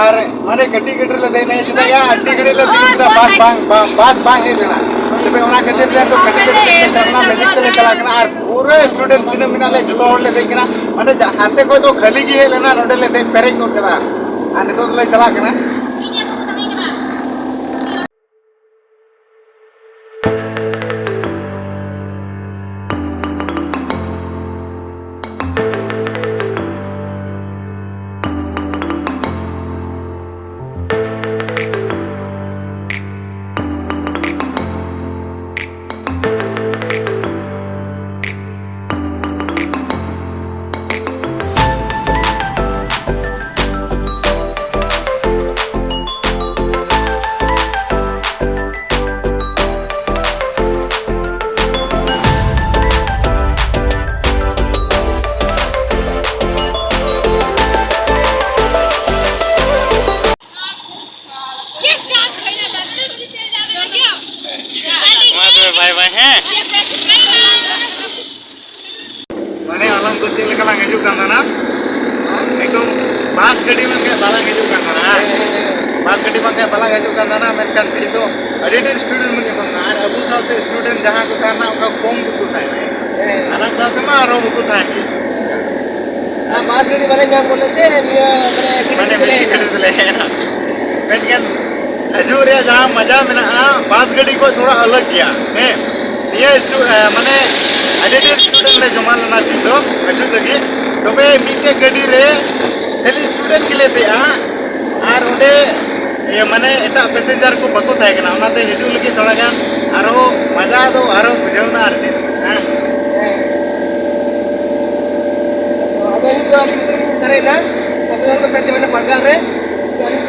ᱟᱨ ᱢᱟᱱᱮ ᱠᱟᱹᱴᱤᱡ ᱜᱟᱹᱰᱤ ᱨᱮᱞᱮ ᱫᱮᱡ ᱮᱱᱟ, ᱪᱮᱫᱟᱜ ᱭᱟ, ᱟᱹᱰᱤ ᱜᱷᱟᱹᱲᱤᱡ ᱞᱮ ᱛᱤᱸᱜᱩ ᱠᱮᱫᱟ, ᱵᱟᱥ ᱵᱟᱝ, ᱵᱟᱝ, ᱵᱟᱥ ᱵᱟᱝ ᱦᱮᱡ ᱞᱮᱱᱟ᱾ ᱛᱚᱵᱮ ᱚᱱᱟ ᱠᱷᱟᱹᱛᱤᱨ ᱛᱮ ᱱᱤᱛᱚᱜ ᱠᱟᱹᱴᱤᱡ ᱜᱟᱹᱰᱤ ᱛᱮᱞᱮ ᱪᱟᱞᱟᱜ ᱠᱟᱱᱟ, ᱢᱮᱡᱤᱠ ᱛᱮᱞᱮ ᱪᱟᱞᱟᱜ ᱠᱟᱱᱟ᱾ ᱟᱨ ᱯᱩᱨᱟᱹ student ᱛᱤᱱᱟᱹᱜ ᱢᱮᱱᱟᱜ ᱞᱮᱭᱟ, ᱡᱚᱛᱚ ᱦᱚᱲ ᱞᱮ ᱫᱮᱡ ᱠᱟᱱᱟ᱾ ᱢᱟᱱᱮ ᱡᱟ-, ᱦᱟᱱᱛᱮ ᱠᱷᱚᱡ ᱫᱚ ᱠᱷᱟᱹᱞᱤ ᱜᱮ ᱦᱮᱡ ᱞᱮᱱᱟ, ᱱᱚᱸᱰᱮ ᱞᱮ ᱫᱮᱡ ᱯᱮᱨᱮᱡ ᱜᱚᱫ ᱠᱮᱫᱟ᱾ ᱟᱨ ᱱᱤᱛᱚᱜ ᱫᱚᱞᱮ ᱪᱟᱞᱟᱜ ᱠᱟᱱᱟ᱾ ᱢᱟ ᱛᱚᱵᱮ, bye bye, ᱦᱮᱸ? ᱢᱟᱱᱮ, ᱟᱞᱟᱝ ᱫᱚ ᱪᱮᱫ ᱞᱮᱠᱟ ᱞᱟᱝ ᱦᱤᱡᱩᱜ ᱠᱟᱱ ᱛᱟᱦᱮᱱᱟ? ᱮᱠᱫᱚᱢ ᱵᱟᱥ ᱜᱟᱹᱰᱤ ᱵᱟᱝᱠᱷᱟᱱ ᱵᱟᱞᱟᱝ ᱦᱤᱡᱩᱜ ᱠᱟᱱ ᱛᱟᱦᱮᱱᱟ, ᱦᱮᱸ? ᱵᱟᱥ ᱜᱟᱹᱰᱤ ᱵᱟᱝᱠᱷᱟᱱ ᱵᱟᱞᱟᱝ ᱦᱤᱡᱩᱜ ᱠᱟᱱ ᱛᱟᱦᱮᱱᱟ, ᱢᱮᱱᱠᱷᱟᱱ ᱵᱷᱤᱲ ᱫᱚ ᱟᱹᱰᱤ ᱰᱷᱮᱨ student ᱵᱚᱱ ᱧᱟᱯᱟᱢ ᱠᱟᱱᱟ᱾ ᱟᱨ ᱟᱵᱚ ᱥᱟᱶᱛᱮ student ᱡᱟᱦᱟᱸ ᱠᱚ ᱛᱟᱦᱮᱱᱟ, ᱚᱱᱠᱟ ᱠᱚᱢ ᱜᱮᱠᱚ ᱛᱟᱦᱮᱱᱟ᱾ ᱦᱮᱸ᱾ ᱟᱞᱟᱝ ᱥᱟᱶᱛᱮ ᱢᱟ ᱟᱨᱦᱚᱸ ᱵᱟᱠᱚ ᱛᱟᱦᱮᱱ ᱜᱮ᱾ ᱟᱨ ᱵᱟᱥ ᱜᱟᱹᱰᱤ ᱵᱟᱞᱮ ᱧᱟᱢ ᱜᱚᱫ ᱞᱮᱫ ᱛᱮ ᱱᱤᱭᱟᱹ ᱢᱟᱱᱮ ᱜᱟᱹᱰᱤ ᱢᱟᱱᱮ ᱛᱮᱞᱮ ᱢᱤᱫ ᱦᱮᱡ ᱮᱱᱟ᱾ ᱜᱟᱹᱰᱤ ᱛᱮᱞᱮ ᱦᱮᱡ ᱮᱱᱟ᱾ ᱢᱮᱱᱠᱷᱟᱱ ᱦᱤᱡᱩᱜ ᱨᱮᱭᱟᱜ ᱡᱟᱦᱟᱸ ᱢᱟᱡᱟ ᱢᱮᱱᱟᱜᱼᱟ, ᱵᱟᱥ ᱜᱟᱹᱰᱤ ᱠᱷᱚᱱ ᱛᱷᱚᱲᱟ ᱟᱞᱟᱜᱽ ᱜᱮᱭᱟ᱾ ᱦᱮᱸ, ᱱᱤᱭᱟᱹ ᱥᱴᱩ-, ᱮ, ᱢᱟᱱᱮ ᱟᱹᱰᱤ ᱰᱷᱮᱨ student ᱞᱮ ᱡᱚᱢᱟ ᱞᱮᱱᱟ ᱛᱤᱦᱤᱧ ᱫᱚ ᱦᱤᱡᱩᱜ ᱞᱟᱹᱜᱤᱫ᱾ ᱛᱚᱵᱮ ᱢᱤᱫᱴᱮᱡ ᱜᱟᱹᱰᱤ ᱨᱮ ᱠᱷᱟᱹᱞᱤ student ᱜᱮᱞᱮ ᱫᱮᱡᱼᱟ, ᱟᱨ ᱚᱸᱰᱮ, ᱤᱭᱟᱹ, ᱢᱟᱱᱮ ᱮᱴᱟᱜ passenger ᱠᱚ ᱵᱟᱠᱚ ᱛᱟᱦᱮᱸ ᱠᱟᱱᱟ, ᱚᱱᱟᱛᱮ ᱦᱤᱡᱩᱜ ᱞᱟᱹᱜᱤᱫ ᱛᱷᱚᱲᱟ ᱜᱟᱱ ᱟᱨᱦᱚᱸ ᱢᱟᱡᱟ ᱫᱚ ᱟᱨᱦᱚᱸ ᱵᱩᱡᱷᱟᱹᱣ ᱮᱱᱟ ᱟᱨ ᱪᱮᱫ, ᱦᱮᱸ᱾ ᱟᱫᱚ ᱱᱤᱛ ᱫᱚ ᱟᱹᱞᱤᱧ ᱫᱚᱞᱤᱧ ᱥᱟᱨᱮᱡ ᱮᱱᱟ, ᱟᱯᱮ ᱦᱚᱲ ᱫᱚ ᱯᱮ ᱛᱟᱦᱮᱸ ᱯᱟᱲᱜᱟᱱ ᱨᱮ᱾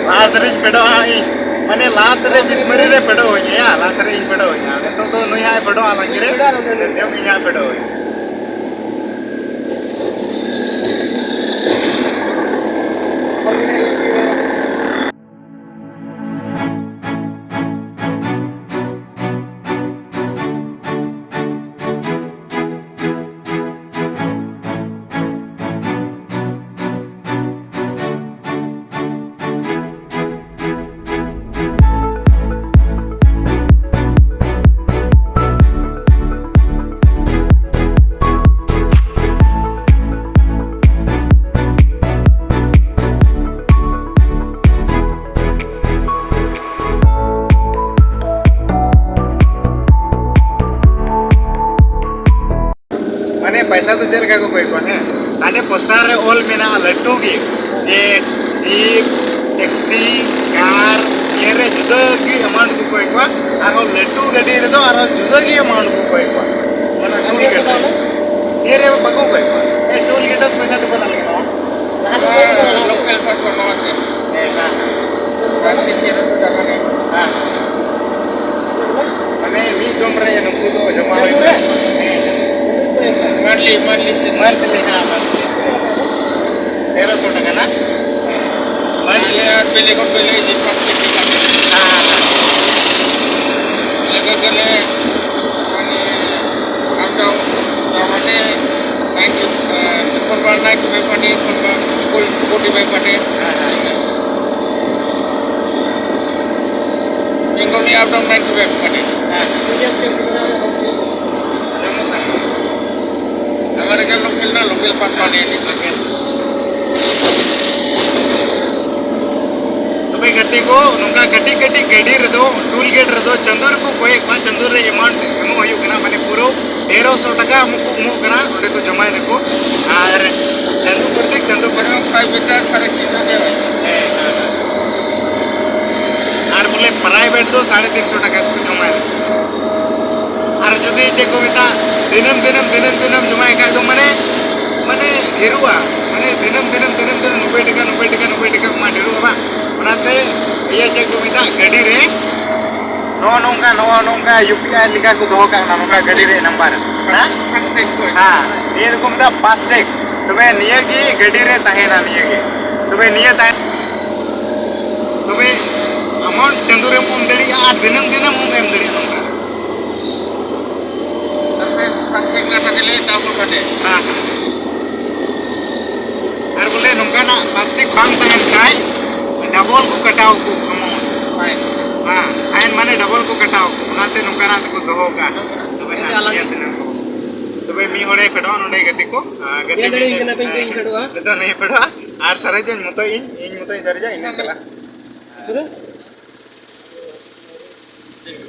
Last ᱨᱮᱧ ᱯᱷᱮᱰᱚᱜᱼᱟ ᱤᱧ, ᱢᱟᱱᱮ last ᱨᱮ ᱵᱤᱥᱢᱟᱹᱨᱤ ᱨᱮ ᱯᱷᱮᱰᱚᱜ ᱟᱹᱧ, ᱦᱮᱸ, last ᱨᱮ ᱤᱧ ᱯᱷᱮᱰᱚᱜ ᱟᱹᱧ᱾ ᱱᱤᱛᱚᱜ ᱫᱚ ᱱᱩᱭ ᱦᱟᱸᱜ ᱯᱷᱮᱰᱚᱜᱼᱟ ᱞᱟᱸᱜᱤ ᱨᱮ, ᱯᱷᱮᱰᱚᱜᱼᱟ ᱞᱟᱸᱜᱤ ᱨᱮ᱾ ᱛᱟᱭᱚᱢ ᱤᱧ ᱦᱟᱸᱜ ᱯᱷᱮᱰᱚᱜ ᱟᱹᱧ᱾ ᱢᱟᱱᱮ ᱯᱚᱭᱥᱟ ᱫᱚ ᱪᱮᱫ ᱞᱮᱠᱟ ᱠᱚ ᱠᱚᱭ ᱠᱚᱣᱟ? ᱦᱮᱸ, ᱦᱟᱸᱰᱮ ᱯᱳᱥᱴᱟᱨ ᱨᱮ ᱚᱞ ᱢᱮᱱᱟᱜᱼᱟ ᱞᱟᱹᱴᱩ ᱜᱮ, ᱡᱮ ᱡᱤᱯ, ᱴᱮᱠᱥᱤ, ᱠᱟᱨ, ᱱᱤᱭᱟᱹ ᱨᱮ ᱡᱩᱫᱟᱹ ᱜᱮ ᱮᱢᱟᱣᱩᱱᱴ ᱠᱚ ᱠᱚᱭ ᱠᱚᱣᱟ, ᱟᱨᱦᱚᱸ ᱞᱟᱹᱴᱩ ᱜᱟᱹᱰᱤ ᱨᱮᱫᱚ ᱟᱨᱦᱚᱸ ᱡᱩᱫᱟᱹ ᱜᱮ ᱮᱢᱟᱣᱩᱱᱴ ᱠᱚ ᱠᱚᱭ ᱠᱚᱣᱟ᱾ ᱚᱱᱟ ᱴᱳᱞ ᱜᱮᱴ ᱨᱮ, ᱱᱤᱭᱟᱹ ᱨᱮ ᱵᱟᱠᱚ ᱠᱚᱭ ᱠᱚᱣᱟ᱾ ᱦᱮᱸ, ᱴᱳᱞ ᱜᱮᱴ ᱨᱮ ᱯᱚᱭᱥᱟ ᱫᱚ ᱵᱟᱝ ᱞᱟᱜᱟᱜᱼᱟ᱾ ᱞᱳᱠᱟᱞ ᱯᱟᱥ ᱵᱟᱝ ᱞᱟᱜᱟᱜᱼᱟ᱾ ᱦᱮᱸ, ᱦᱮᱸ᱾ ᱯᱟᱸᱪᱥᱚ ᱪᱷᱚᱭᱥᱚ ᱴᱟᱠᱟ ᱨᱮ᱾ ᱦᱮᱸ᱾ ᱢᱟᱱᱮ ᱢᱤᱫ ᱫᱚᱢ ᱨᱮ ᱱᱩᱠᱩ ᱫᱚ ᱡᱚᱢᱟ ᱦᱩᱭᱩᱜ ᱠᱟᱱᱟ᱾ Monthly, monthly system. ᱢᱟᱱᱛᱷᱞᱤ, ᱦᱮᱸ, ᱢᱟᱱᱛᱷᱞᱤ᱾ ᱛᱮᱨᱚᱥᱚ ᱴᱟᱠᱟ ᱱᱟ? ᱢᱟᱱᱛᱷᱞᱤ᱾ ᱟᱞᱮ ᱟᱨ ᱯᱮ ᱞᱮᱠᱷᱚᱱ ᱯᱮ ᱞᱟᱹᱭ ᱡᱮ ᱯᱟᱸᱪ ᱠᱮᱡᱤ ᱠᱷᱟᱱ᱾ ᱦᱮᱸ, ᱦᱮᱸ᱾ ᱟᱞᱮ ᱠᱚ ᱜᱮᱞᱮ, ᱢᱟᱱᱮ, ᱟᱯ ᱰᱟᱣᱩᱱ, ᱢᱟᱱᱮ, ᱱᱟᱭᱤᱴ, ᱮ, ᱠᱷᱚᱱ ᱵᱟᱨ ᱱᱟᱭᱤᱴ ᱥᱚᱢᱚᱭ ᱯᱟᱨᱴᱤ, ᱠᱷᱚᱱ ᱵᱟᱨ ᱯᱷᱳᱨ ᱴᱩᱭᱮᱱᱴᱤ ᱯᱷᱟᱭᱤᱵᱷ ᱯᱟᱨᱴᱤ᱾ ᱦᱮᱸ, ᱦᱮᱸ᱾ ᱵᱮᱝᱜᱚᱞ ᱨᱮ ᱟᱯ ᱰᱟᱣᱩᱱ ᱱᱟᱭᱤᱴ ᱥᱚᱢᱚᱭ ᱯᱟᱨᱴᱤ᱾ ᱦᱮᱸ, ᱦᱮᱸ᱾ ᱟᱢᱟᱨ ᱮᱠᱟᱞ ᱞᱳᱠᱟᱞ ᱱᱟ, ᱞᱳᱠᱟᱞ ᱯᱟᱥ ᱯᱟᱨᱴᱤ᱾ ᱛᱚᱵᱮ ᱜᱟᱛᱮ ᱠᱚ, ᱱᱚᱝᱠᱟ ᱠᱟᱹᱴᱤᱡ ᱠᱟᱹᱴᱤᱡ ᱜᱟᱹᱰᱤ ᱨᱮᱫᱚ, ᱴᱳᱞ ᱜᱮᱴ ᱨᱮᱫᱚ ᱪᱟᱸᱫᱳ ᱨᱮᱠᱚ ᱠᱚᱭᱮᱫ ᱠᱚᱣᱟ, ᱪᱟᱸᱫᱳ ᱨᱮ ᱮᱢᱟᱣᱩᱱᱴ ᱮᱢᱚᱜ ᱦᱩᱭᱩᱜ ᱠᱟᱱᱟ, ᱢᱟᱱᱮ ᱯᱩᱨᱟᱹ ᱛᱮᱨᱚᱥᱚ ᱴᱟᱠᱟ ᱩᱱᱠᱩ ᱮᱢᱚᱜ ᱠᱟᱱᱟ, ᱚᱸᱰᱮ ᱠᱚ ᱡᱚᱢᱟᱭ ᱫᱟᱠᱚ᱾ ᱟᱨ ᱪᱟᱸᱫᱳ ᱯᱨᱚᱛᱮᱠ ᱪᱟᱸᱫᱳ ᱯᱨᱚᱛᱮᱠ ᱯᱨᱟᱭ ᱢᱤᱫᱴᱟᱝ ᱥᱟᱲᱮ ᱪᱟᱨᱥᱚ ᱴᱟᱠᱟ᱾ ᱦᱮᱸ, ᱦᱮᱸ, ᱦᱮᱸ᱾ ᱟᱨ ᱵᱚᱞᱮ ᱯᱨᱟᱭᱵᱷᱮᱴ ᱫᱚ ᱥᱟᱲᱮ ᱛᱤᱱᱥᱚ ᱴᱟᱠᱟ ᱠᱚ ᱡᱚᱢᱟᱭ ᱫᱟᱠᱚ᱾ ᱟᱨ ᱡᱩᱫᱤ ᱪᱮᱫ ᱠᱚ ᱢᱮᱛᱟᱜ, ᱫᱤᱱᱟᱹᱢ, ᱫᱤᱱᱟᱹᱢ, ᱫᱤᱱᱟᱹᱢ, ᱫᱤᱱᱟᱹᱢ ᱡᱚᱢᱟᱭ ᱠᱷᱟᱡ ᱫᱚ ᱢᱟᱱᱮ, ᱢᱟᱱᱮ ᱰᱷᱮᱨᱚᱜᱼᱟ᱾ ᱢᱟᱱᱮ ᱫᱤᱱᱟᱹᱢ, ᱫᱤᱱᱟᱹᱢ, ᱫᱤᱱᱟᱹᱢ, ᱫᱤᱱᱟᱹᱢ ᱱᱚᱵᱵᱳᱭ ᱴᱟᱠᱟ, ᱱᱚᱵᱵᱳᱭ ᱴᱟᱠᱟ, ᱱᱚᱵᱵᱳᱭ ᱴᱟᱠᱟ ᱢᱟ ᱰᱷᱮᱨᱚᱜᱼᱟ ᱵᱟᱝ? ᱚᱱᱟᱛᱮ ᱤᱭᱟᱹ ᱪᱮᱫ ᱠᱚ ᱢᱮᱛᱟᱜ, ᱜᱟᱹᱰᱤ ᱨᱮ ᱱᱚᱜᱼᱚ ᱱᱚᱝᱠᱟ, ᱱᱚᱜᱼᱚ ᱱᱚᱝᱠᱟ ᱤᱭᱩ ᱯᱤ ᱟᱭ ᱞᱮᱠᱟ ᱠᱚ ᱫᱚᱦᱚ ᱠᱟᱜ ᱠᱟᱱᱟ, ᱱᱚᱝᱠᱟ ᱜᱟᱹᱰᱤ ᱨᱮ ᱱᱟᱢᱵᱟᱨ᱾ ᱦᱮᱸ? ᱯᱷᱟᱥᱴᱮᱜ ᱠᱚ᱾ ᱦᱮᱸ, ᱱᱤᱭᱟᱹ ᱫᱚᱠᱚ ᱢᱮᱛᱟᱜᱼᱟ ᱯᱷᱟᱥᱴᱮᱜ᱾ ᱛᱚᱵᱮ ᱱᱤᱭᱟᱹ ᱜᱮ ᱜᱟᱹᱰᱤ ᱨᱮ ᱛᱟᱦᱮᱱᱟ, ᱱᱤᱭᱟᱹ ᱜᱮ᱾ ᱛᱚᱵᱮ ᱱᱤᱭᱟᱹ ᱛᱟᱦᱮᱸ, ᱛᱚᱵᱮ ᱟᱢᱟᱜ ᱪᱟᱸᱫᱳ ᱨᱮᱢ ᱮᱢ ᱫᱟᱲᱮᱭᱟᱜᱼᱟ ᱟᱨ ᱫᱤᱱᱟᱹᱢ ᱫᱤᱱᱟᱹᱢ ᱦᱚᱸᱢ ᱮᱢ ᱫᱟᱲᱮᱭᱟᱜᱼᱟ ᱱᱚᱝᱠᱟ᱾ ᱛᱟᱨᱯᱚᱨᱮ ᱯᱷᱟᱥᱴᱮᱜ ᱨᱮᱱᱟᱜ ᱴᱟᱠᱟ ᱞᱮ ᱰᱟᱵᱚᱞ ᱠᱟᱛᱮ᱾ ᱦᱮᱸ, ᱦᱮᱸ᱾ ᱟᱨ ᱵᱚᱞᱮ ᱱᱚᱝᱠᱟᱱᱟᱜ ᱯᱞᱟᱥᱴᱤᱠ ᱵᱟᱝ ᱛᱟᱦᱮᱱ ᱠᱷᱟᱡ ᱰᱚᱵᱚᱞ ᱠᱚ ᱠᱟᱴᱟᱣ ᱠᱚ ᱠᱟᱱᱟ᱾ ᱦᱳᱭ᱾ ᱦᱮᱸ, ᱟᱭᱤᱱ ᱢᱟᱱᱮ ᱰᱚᱵᱚᱞ ᱠᱚ ᱠᱟᱴᱟᱣ ᱠᱚ, ᱚᱱᱟᱛᱮ ᱱᱚᱝᱠᱟᱱᱟᱜ ᱫᱚᱠᱚ ᱫᱚᱦᱚ ᱠᱟᱜᱼᱟ᱾ ᱛᱚᱵᱮ ᱱᱟᱦᱟᱜ ᱧᱮᱞ ᱫᱤᱱᱟᱹᱢ ᱠᱚ᱾ ᱛᱚᱵᱮ ᱢᱤᱫ ᱦᱚᱲᱮ ᱯᱷᱮᱰᱚᱜᱼᱟ ᱱᱚᱰᱮ ᱜᱟᱛᱮ ᱠᱚ, ᱟᱨ ᱜᱟᱛᱮ ᱧᱮᱞ ᱫᱟᱲᱮᱭᱟᱹᱧ ᱢᱤᱫᱴᱮᱱ, ᱠᱟᱱᱟ ᱯᱮ, ᱤᱧ ᱛᱮᱧ ᱦᱮᱸ, ᱯᱷᱮᱰᱚᱜᱼᱟ᱾ ᱱᱤᱛᱚᱜ ᱱᱩᱭ ᱯᱷᱮᱰᱚᱜᱼᱟ᱾ ᱟᱨ ᱥᱟᱨᱮᱡᱚᱧ ᱢᱚᱛᱚ ᱤᱧ, ᱤᱧ ᱢᱚᱛᱚᱧ ᱥᱟᱨᱮᱡᱟ, ᱤᱧ ᱦᱚᱧ ᱪᱟᱞᱟᱜᱼᱟ᱾ ᱥᱩᱨᱩ? ᱴᱷᱤᱠ᱾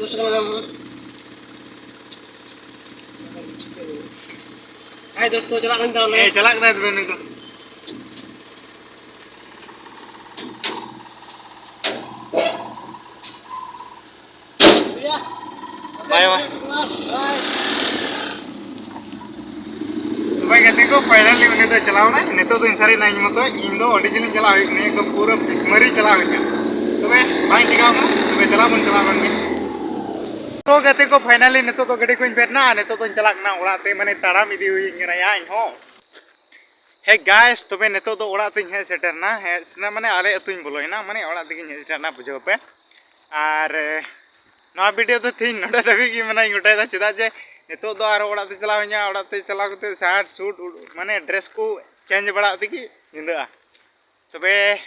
ᱦᱟᱭ ᱫᱳᱥᱛᱳ, ᱪᱟᱞᱟᱜ ᱠᱟᱱ ᱛᱟᱦᱞᱮ᱾ ᱦᱮᱸ, ᱪᱟᱞᱟᱜ ᱠᱟᱱᱟᱭ ᱛᱚᱵᱮ ᱱᱩᱭ ᱫᱚ᱾ ᱵᱟᱭ, ᱵᱟᱭ᱾ ᱛᱚᱵᱮ ᱜᱟᱛᱮ ᱠᱚ, finally ᱩᱱᱤ ᱫᱚ ᱪᱟᱞᱟᱣ ᱮᱱᱟᱭ᱾ ᱱᱤᱛᱚᱜ ᱫᱚ ᱤᱧ ᱥᱟᱨᱮᱡ ᱮᱱᱟ ᱤᱧ ᱢᱚᱛᱚ᱾ ᱤᱧ ᱫᱚ ᱟᱹᱰᱤ ᱡᱷᱟᱹᱞᱤᱧ ᱪᱟᱞᱟᱣ ᱦᱩᱭᱩᱜ ᱠᱟᱱᱟ, ᱮᱠᱫᱚᱢ ᱯᱩᱨᱟᱹ ᱵᱤᱥᱢᱟᱹᱨᱤ ᱪᱟᱞᱟᱣ ᱦᱩᱭᱩᱜ ᱠᱟᱱᱟ᱾ ᱛᱚᱵᱮ ᱵᱟᱝ ᱪᱤᱠᱟᱣ ᱠᱟᱱᱟ, ᱛᱚᱵᱮ ᱫᱮᱞᱟ ᱵᱚᱱ ᱪᱟᱞᱟᱣ ᱞᱮᱱ ᱜᱮ᱾ ᱛᱚ ᱜᱟᱛᱮ ᱠᱚ, finally ᱱᱤᱛᱚᱜ ᱫᱚ ᱜᱟᱹᱰᱤ ᱠᱚᱧ ᱯᱷᱮᱰ ᱮᱱᱟ ᱟᱨ ᱱᱤᱛᱚᱜ ᱫᱚᱧ ᱪᱟᱞᱟᱜ ᱠᱟᱱᱟ ᱚᱲᱟᱜ ᱛᱮ, ᱢᱟᱱᱮ ᱛᱟᱲᱟᱢ ᱤᱫᱤ ᱦᱩᱭ ᱠᱟᱱᱟ ᱭᱟ ᱤᱧ ᱦᱚᱸ᱾ Hey guys, ᱛᱚᱵᱮ ᱱᱤᱛᱚᱜ ᱫᱚ ᱚᱲᱟᱜ ᱛᱮᱧ ᱦᱮᱡ ᱥᱮᱴᱮᱨ ᱮᱱᱟ᱾ ᱦᱮᱡ ᱥᱮᱴᱮᱨ ᱢᱟᱱᱮ ᱟᱞᱮ ᱟᱹᱛᱩᱧ ᱵᱚᱞᱚᱭᱮᱱᱟ, ᱢᱟᱱᱮ ᱚᱲᱟᱜ ᱛᱮᱜᱮᱧ ᱦᱮᱡ ᱥᱮᱴᱮᱨ ᱮᱱᱟ, ᱵᱩᱡᱷᱟᱹᱣ ᱯᱮ᱾ ᱟᱨ, ᱮ, ᱱᱚᱣᱟ video ᱫᱚ ᱛᱮᱦᱮᱧ ᱱᱚᱰᱮ ᱫᱷᱟᱹᱵᱤᱡ ᱜᱮ ᱢᱟᱱᱮᱧ ᱜᱚᱴᱟᱭᱮᱫᱟ, ᱪᱮᱫᱟᱜ ᱡᱮ ᱱᱤᱛᱚᱜ ᱫᱚ ᱟᱨᱦᱚᱸ ᱚᱲᱟᱜ ᱛᱮ ᱪᱟᱞᱟᱣ ᱦᱩᱭᱩᱜᱼᱟ, ᱚᱲᱟᱜ ᱛᱮ ᱪᱟᱞᱟᱣ ᱠᱟᱛᱮ shirt suit ᱩᱰ-, ᱢᱟᱱᱮ dress ᱠᱚ change ᱵᱟᱲᱟ ᱛᱮᱜᱮ ᱧᱤᱫᱟᱹᱜᱼᱟ᱾ ᱛᱚᱵᱮ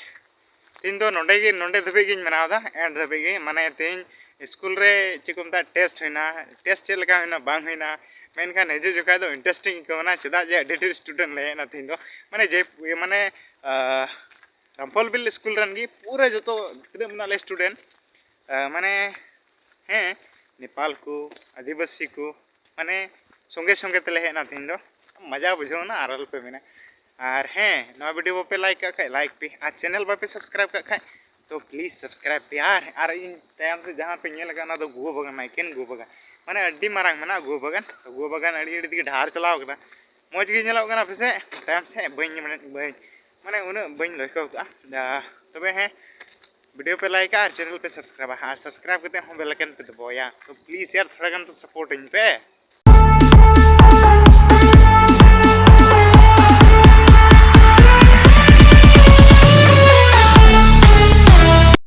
ᱛᱮᱦᱮᱧ ᱫᱚ ᱱᱚᱰᱮ ᱜᱮ, ᱱᱚᱰᱮ ᱫᱷᱟᱹᱵᱤᱡ ᱜᱤᱧ ᱢᱟᱱᱟᱣ ᱮᱫᱟ, end ᱫᱷᱟᱹᱵᱤᱡ ᱜᱮ᱾ ᱢᱟᱱᱮ ᱛᱮᱦᱮᱧ ᱥᱠᱩᱞ ᱨᱮ ᱪᱮᱫ ᱠᱚ ᱢᱮᱛᱟᱜᱼᱟ, test ᱦᱩᱭᱱᱟ, test ᱪᱮᱫ ᱞᱮᱠᱟ ᱦᱩᱭᱱᱟ ᱵᱟᱝ ᱦᱩᱭᱱᱟ, ᱢᱮᱱᱠᱷᱟᱱ ᱦᱤᱡᱩᱜ ᱡᱚᱠᱷᱟᱡ ᱫᱚ interesting ᱟᱹᱭᱠᱟᱹᱣ ᱮᱱᱟ, ᱪᱮᱫᱟᱜ ᱡᱮ ᱟᱹᱰᱤ ᱰᱷᱮᱨ student ᱞᱮ ᱦᱮᱡ ᱮᱱᱟ ᱛᱮᱦᱮᱧ ᱫᱚ᱾ ᱢᱟᱱᱮ ᱡᱮ, ᱢᱟᱱᱮ, ᱟᱦ, ᱨᱟᱢᱯᱷᱚᱞ ᱵᱤᱞ ᱥᱠᱩᱞ ᱨᱮᱱ ᱜᱮ ᱯᱩᱨᱟᱹ ᱡᱚᱛᱚ ᱛᱤᱱᱟᱹᱜ ᱢᱮᱱᱟᱜ ᱞᱮ student, ᱟᱦ, ᱢᱟᱱᱮ, ᱦᱮᱸ, ᱱᱮᱯᱟᱞ ᱠᱚ, ᱟᱹᱫᱤᱵᱟᱹᱥᱤ ᱠᱚ, ᱢᱟᱱᱮ ᱥᱚᱸᱜᱮ ᱥᱚᱸᱜᱮ ᱛᱮᱞᱮ ᱦᱮᱡ ᱮᱱᱟ ᱛᱮᱦᱮᱧ ᱫᱚ᱾ ᱢᱟᱡᱟ ᱵᱩᱡᱷᱟᱹᱣ ᱮᱱᱟ ᱟᱨ ᱟᱞᱚᱯᱮ ᱢᱮᱱᱟ᱾ ᱟᱨ ᱦᱮᱸ, ᱱᱚᱣᱟ video ᱵᱟᱯᱮ like ᱠᱟᱜ ᱠᱷᱟᱡ like ᱯᱮ, ᱟᱨ channel ᱵᱟᱯᱮ subscribe ᱠᱟᱜ ᱠᱷᱟᱡ ᱛᱚ please subscribe ᱯᱮ᱾ ᱟᱨ, ᱟᱨ ᱤᱧ ᱛᱟᱭᱚᱢ ᱥᱮᱫ ᱡᱟᱦᱟᱸ ᱯᱮ ᱧᱮᱞ ᱟᱠᱟᱫ, ᱚᱱᱟ ᱫᱚ ᱜᱩᱣᱟᱹ ᱵᱟᱜᱟᱱ ᱠᱟᱱᱟ, ᱮᱠᱮᱱ ᱜᱩᱣᱟᱹ ᱵᱟᱜᱟᱱ᱾ ᱢᱟᱱᱮ ᱟᱹᱰᱤ ᱢᱟᱨᱟᱝ ᱢᱮᱱᱟᱜᱼᱟ ᱜᱩᱣᱟᱹ ᱵᱟᱜᱟᱱ᱾ ᱛᱚ ᱜᱩᱣᱟᱹ ᱵᱟᱜᱟᱱ ᱟᱹᱰᱤ ᱟᱹᱰᱤ ᱛᱮᱜᱮ ᱰᱟᱦᱟᱨ ᱪᱟᱞᱟᱣ ᱠᱟᱱᱟ, ᱢᱚᱡᱽ ᱜᱮ ᱧᱮᱞᱚᱜ ᱠᱟᱱᱟ ᱯᱟᱥᱮᱡ᱾ ᱛᱟᱭᱚᱢ ᱥᱮᱫ ᱵᱟᱹᱧ, ᱵᱟᱹᱧ, ᱢᱟᱱᱮ ᱩᱱᱟᱹᱜ ᱵᱟᱹᱧ ᱞᱟᱹᱭ ᱠᱟᱹᱣ ᱠᱟᱜᱼᱟ᱾ ᱛᱚᱵᱮ ᱦᱮᱸ, video ᱯᱮ like ᱟ ᱟᱨ channel ᱯᱮ subscribe ᱟ, ᱟᱨ subscribe ᱠᱟᱛᱮ ᱦᱚᱸ bell icon ᱯᱮ ᱫᱟᱵᱟᱣᱟ᱾ ᱛᱚ please ᱭᱟᱨ, ᱛᱷᱚᱲᱟ ᱜᱟᱱ ᱛᱚ support ᱟᱹᱧ ᱯᱮ᱾